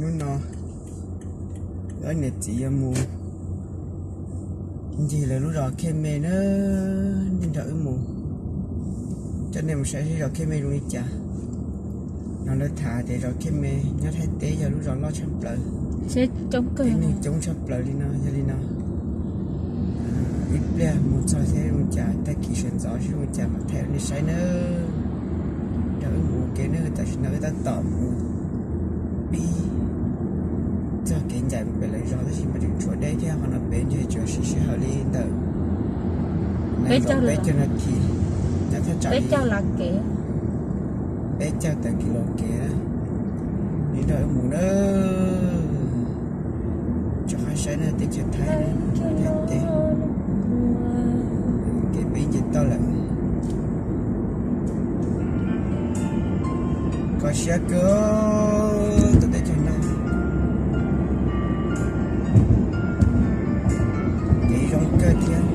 Hnub no wb niam txiv yuav mus ncig lawv lub zos Khej Me na, nej nrog wb mus, coj nej mus saib zos Khej Me zoo li cas. No lawv tham tias zos Khej Me nyob Thaib teb yog lub zos loj tshaj plaws, tib neeg coob tshaj plaws li no. Yog li no ib pliag mus txog thiab zoo li cas, tag kis sawv ntxov zoo li cas mam thaij rau nej saib nawb. Nrog wb mus ua ke nawb, tam sim no wb tab tom mus pib txog kev ncaim mus pem lawv zos tab sis mas tseem tshuav deb thiab, qhov no pem ntshe tsuas siv sij hawm li ntawm nees nkaum peb caug nas this, nyob thaj tsam li peb caug tawm kis lus kev na. Nrog wb mus nawb, rov qab saib nawb, teb chaws Thaib, Thaib teb. Kev peb nce toj lawm, kho siab kawg tus teb chaws no, kev zoo kawg thiab.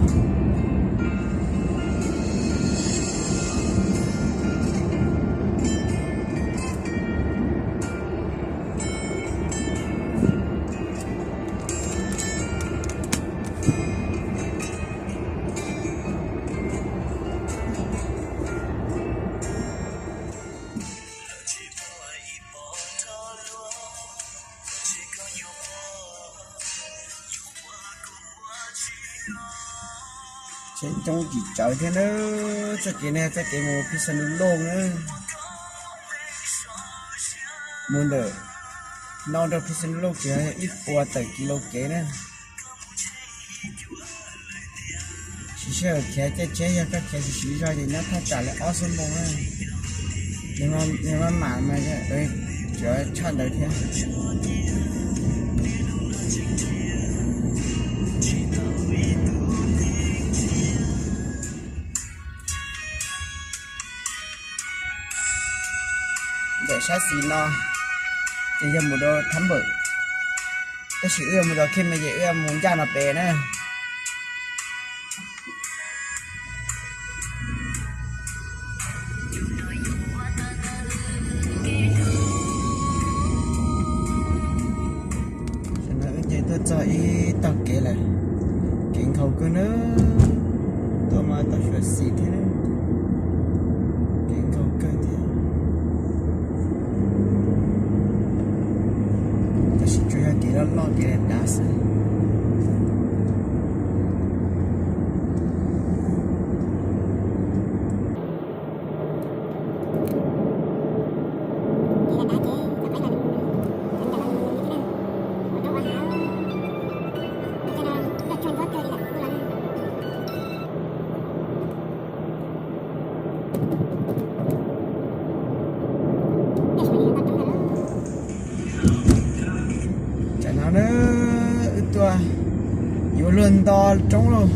Tsheb coob tsis tsawg thiab nawb. Txoj kev no txoj kev mus Phij Xav Nus Looj na, mus ntawm no rau Phij Xav Nus Looj tseem yog ib puas tawm kis lus kev na. Siv sij hawm khiav caij tsheb, yog koj khiav siv siv zog ces nyob thaj tsam li ob xuab moos na. Yog maj mam mas tsuav tshaj ntawd thiab. Ntawm sab xis no ces yog mus rau Thab Npawm, tab sis wb yuav mus zos Khej Me ces wb yuav mus ncaj no pem na. Tam no wb nce tuaj txog ib tog kev lawm, kev nkhaus kawg nawb. Tuaj mas tau xyuam xim thiab, kev nkhaus kawg thiab. Tab sis tsuas yog kev loj loj kev dav dav xwb. Tam no na, wb tuaj yuav luag nto roob lauj.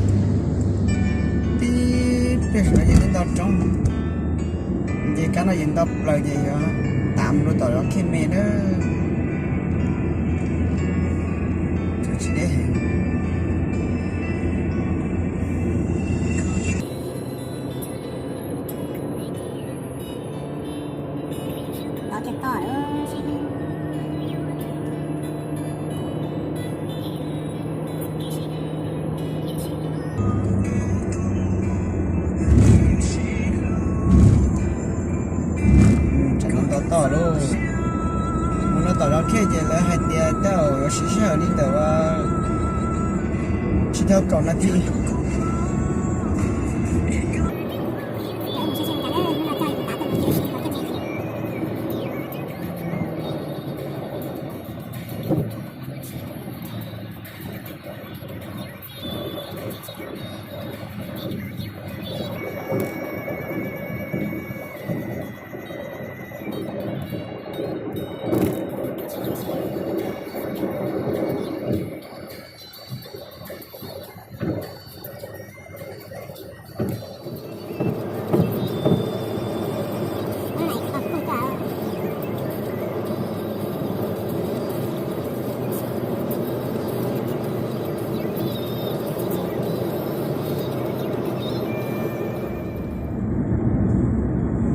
Tib pliag saum no ces wb nto roob, nce kab no ces nto plaws ces yuav tas mus rau tom zos Khej Me na. Tsis deb heev. Tsam no nto toj lauj. Mus no tom zos Khej ces lawv hais tias tej zaum yuav siv sij hawm li ntawm tsis tau kaum nas this.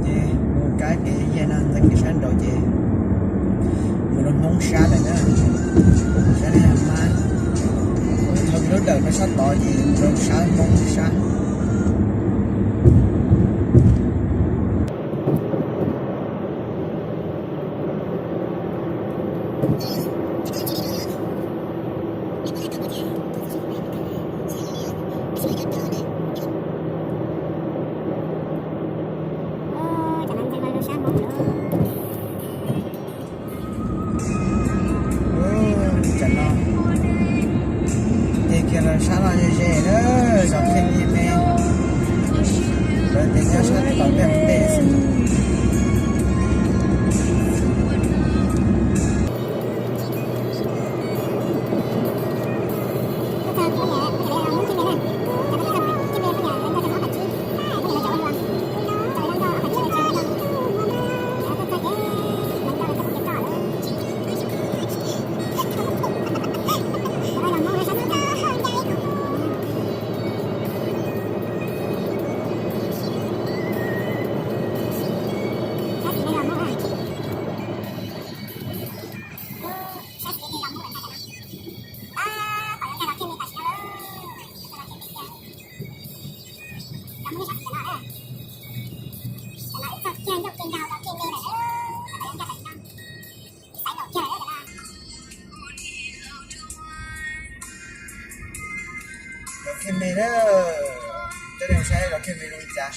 Ces mus kab kev yaj no ntxeev kev sab nraud ces mus rau Hmoob sab lawm na. Sab tod ces rau sab Hmoob sab. Tam no ces kiag los sab no ze ze na, zos Khiaj Me, lawv tias nyob sab tom tej ntej xwb. Zos Khiaj Me na, cov nej saib zos Khiaj Me zoo li cas.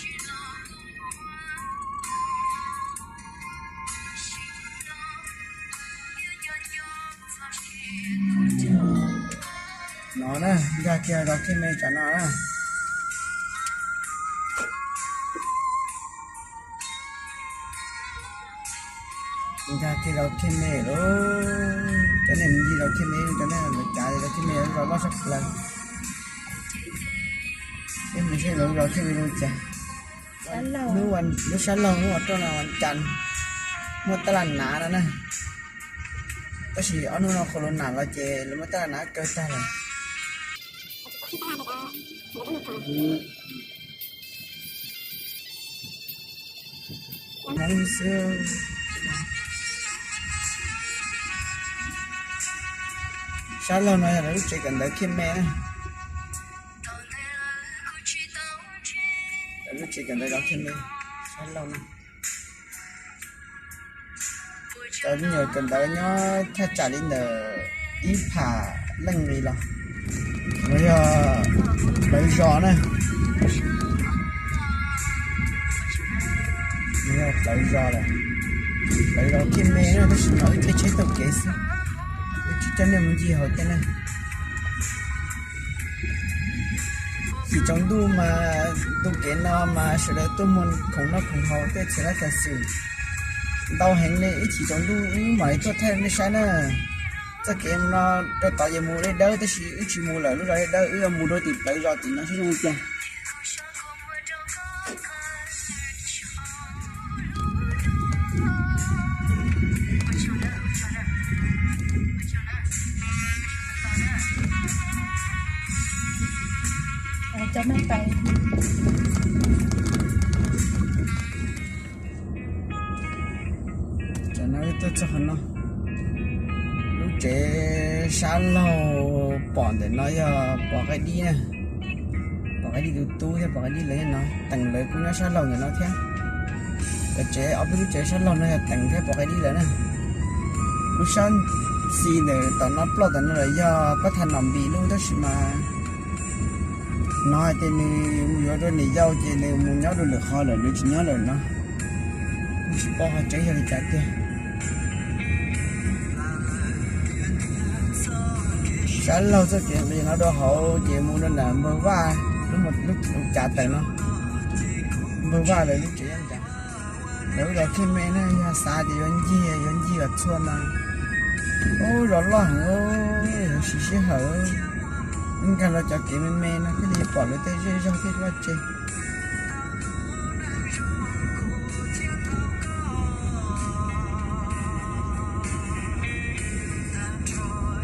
No na, nkag kiag zos Khiaj Me tsam no na. Nkag kiag zos Khiaj Me lauj, cov nej mus ncig zos Khiaj Me, cov nej lawv cav zos Khiaj Me zos loj sab plaws. Peb mus saib lawv zos Khiaj Me zoo li cas. Lub sab laug hnub ua roj no cas muaj tab laj nav no na. Tab sis ob hnub no corona los ces lawv muaj tab laj nav kawg tag lawm. Sab laug no yog lawv lub tsev kawm ntawv Khiaj Me na. Lawv lub tsev kawm ntawv zos Khiaj Me, sab laug no. Cov me nyuam kawm ntawv nyob thaj tsam li ntawm ib phav leej li los, los yog plawv zos na. Yog plawv zos lawm, plawv zos Khiaj Me na, tab sis mas wb caij tsheb taug kev xwb, wb tsis coj nej mus ncig hauv tej na. Chim tsaus ntuj mas ntu kev no mas sawv daws tuaj muag khoom noj khoom haus tej txhia lab txhia xwm ntau heev li. Ib chim tsaus ntuj wb mam li tuaj thaij nej saib na. Txoj kev no rau tod ces mus deb dawb tab sis wb tsis mus lawm lub zos deb dawb, wb yuav mus rau tim plawv zos tim no saib zoo li cas. Tam no wb tuaj txog qhov no, lub tsev sab laug pom ntawm no yog Pov Qaib Dib na. Pov Qaib Dib tus tub thiab Pov Qaib Dib lawv nyob no, Teem lawv kuj nyob sab laug ntawm no thiab. Lawv tsev ob peb lub tsev sab laug no yog Teem thiab Pov Qaib Dib lawv na. Lub sab xis ntawm tom no ploj tom no lawm yog Pab Thaj Nom Npis lub, tab sis mas hnov hais tias nws mus yuav rau niam yau ces nws mus nyob rau lwm qhov lawm, nws tsis nyob lawm no. Kuj tsis paub qhov tseeb yog li cas tiag. Sab laug txoj kev nqis no rau hauv ces mus rau nram Npawg Vaj, lub cav tawm no. Npawg Vaj lawv lub tsev nyob ntawd. Lawv lub zos Khiaj Me na, yog xav tias yuav ncig yuav ncig kom txhua mas, ub, zos loj heev, yuav siv sij hawm. Wb nkag los cov kev me me no thiaj li pom lawv tej zej zog thiab vaj tse.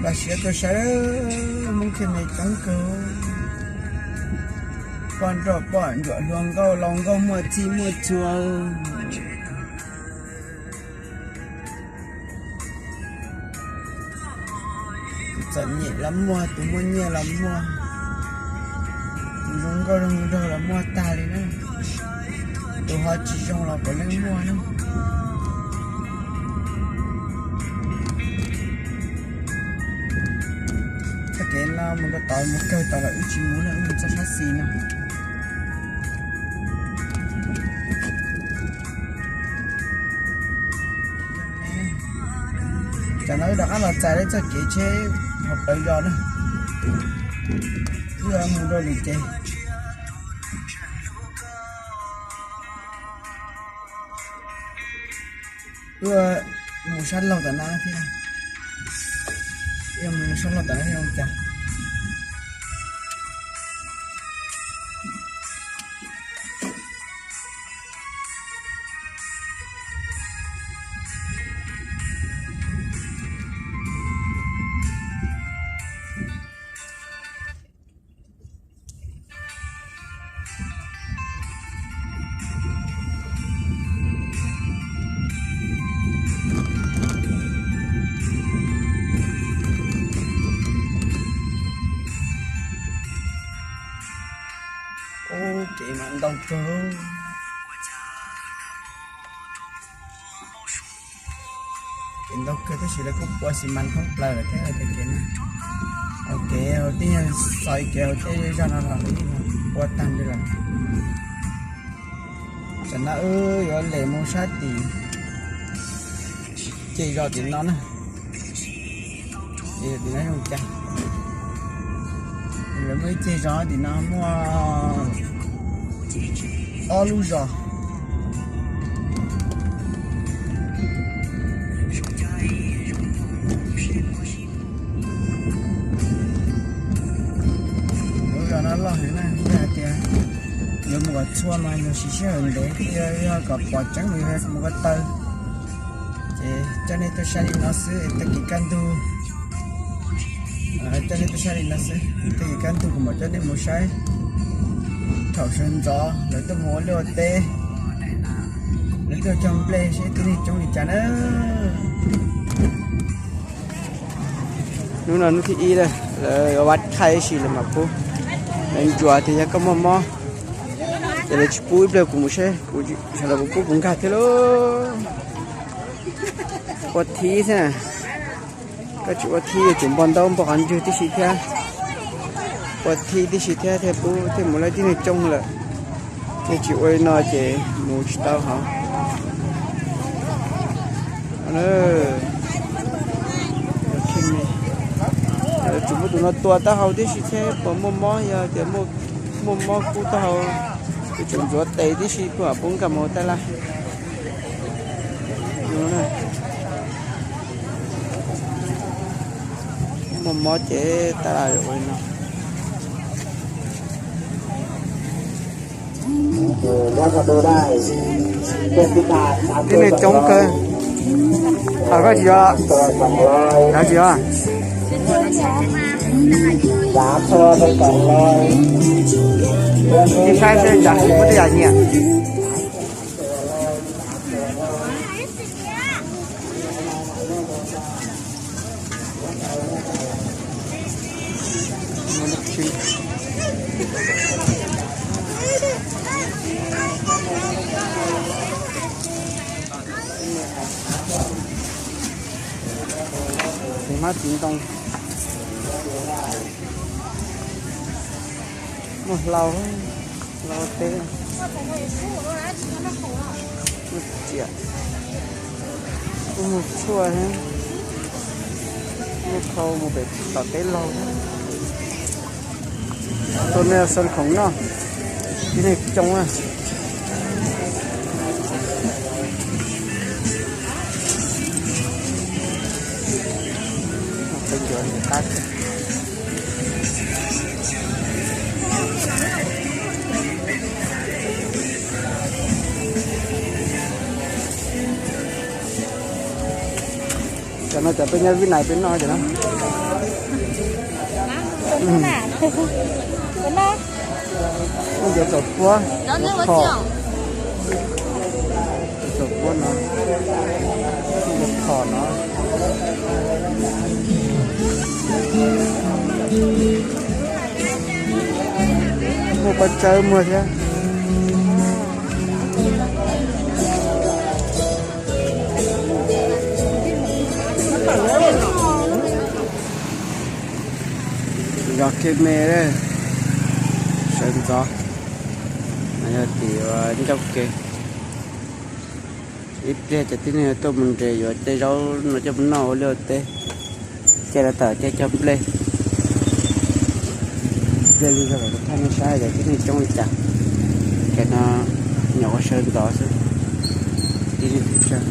Vam siab tuaj saib, Hmoob Khiaj Me coob kawg. Poj nrauj poj ntsuam hluas nkauj laus nkauj muaj txij muaj txhua. Tus txom nyem los muaj, tus muaj nyiaj los muaj. Zoo nkauj zoo nraug los muaj tag li na. Tus ho tsis zoo los puav leej muaj na. Txoj kev no mus rau tod mus kawg tod los wb tsis mus na, wb mus txoj sab xis no. Tam no wb rov qab los txais lawv txoj kev tsheb hauv plawv zos na. Wb mus rau lwm ces wb mus sab laug tom no thiab. Wb mus sab laug tom no thiab cas. Ub, kev mas ntau kawg. Kev ntau kawg tab sis lawv kuj pua xi mas thoob plaws lawm thiab. Kev no, kev hauv tej yog xov kev hauv tej zej zog no los lawv yeej pua tag li lawm. Tam no wb yuav lem mus sab tim ceg zos tim no na. Tim no zoo cas? Lawv muaj ib ceg zos tim no muaj ob lub zos. Lub zos no loj heev na, yog hais tias yuav mus kom txhua mas yog siv sij hawm ntev thiab yog kom pom tseeb mus ko taw. Ces coj nej tuaj saib li no xwb, tag kis kaj ntug, coj nej tuaj saib li no xwb, tag kis kaj ntug kuv mam coj nej mus saib. Thaum sawv ntxov lawv tuaj mus ua liaj ua teb, lawv tuaj cog nplej seb tib neeg coob li cas na. Hnub no hnub thib ib lawm, lawv yuav vaj thaij ib si lawv mam pub. Lawv ntsuas tias yog koj muaj mob ces lawv tsis pub, ib pliag kuv mus seb kuv sawv daws puas pub kuv nkag thiab lauj. Ua thib xwb, koj tsis ua thib yuav tsum npog ntaub npog qhov ntswg tib si thiab. Ua thib tib si thiab thiaj pub, thiaj mus laib tib neeg coob lawm. Yog tsis ua li no ces mus tsis tau hov. Yuav tsum muab tus no tua taub hau tib si thiab, puas muaj mob, yog tias muaj mob kub taub hau, yuav tsum ntxuav tes tib si puas pub nkag mus ua tab laj. Muaj mob ces tab laj ua li no. Tib neeg coob kawg. Hos koj tsis yuav, koj tsis yuav. Ib saib seb cas kuv muab tej yam nyiam. Txiv hmab txiv ntoo. Muaj hlau, hlau teb. Muaj tsiam, muaj tshuaj, muaj khau mus pem tom teb laug. Tua me xoo khoom noj, tib neeg coob na. Qab cov no cov peb nyob Vib Nais peb noj cov no. Cov txaum puab, txaum puab no, cov phom no. Muaj paj tsawb muaj thiab. Zos Kiag Me, sawv ntxov, no yog tim ncauj kev. Ib pliag ces tib neeg yuav tuaj mus nres yuav tej zaub no coj mus noj ua liaj ua teb. Caij no tawm caij cog nplej. Ib pliag li rau kom kuv thaij nej saib tias tib neeg coob li cas. Ces no nyuam qhuav sawv ntxov xwb, tib neeg tsawg.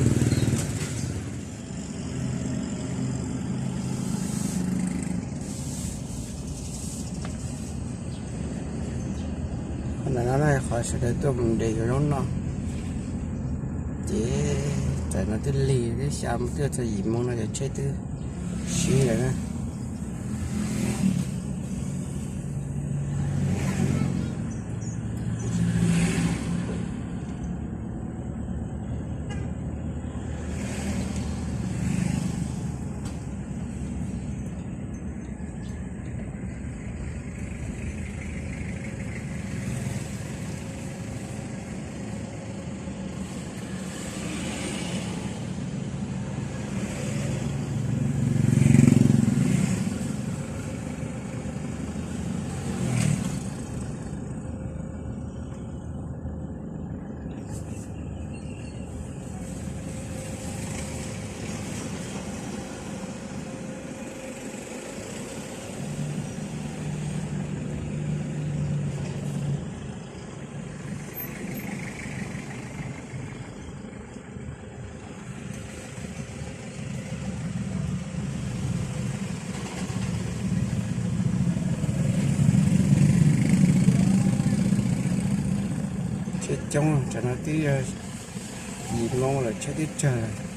Qhov ntawm no no qhov sawv daws tuaj mus nres yuav zaub noj. Ces tam no twb lig twb xya mus twb txog yim moo no ces tsheb twb siv lawm na. Tsheb coob, tam no twb yog yim moo lawm tsheb twb tsawg.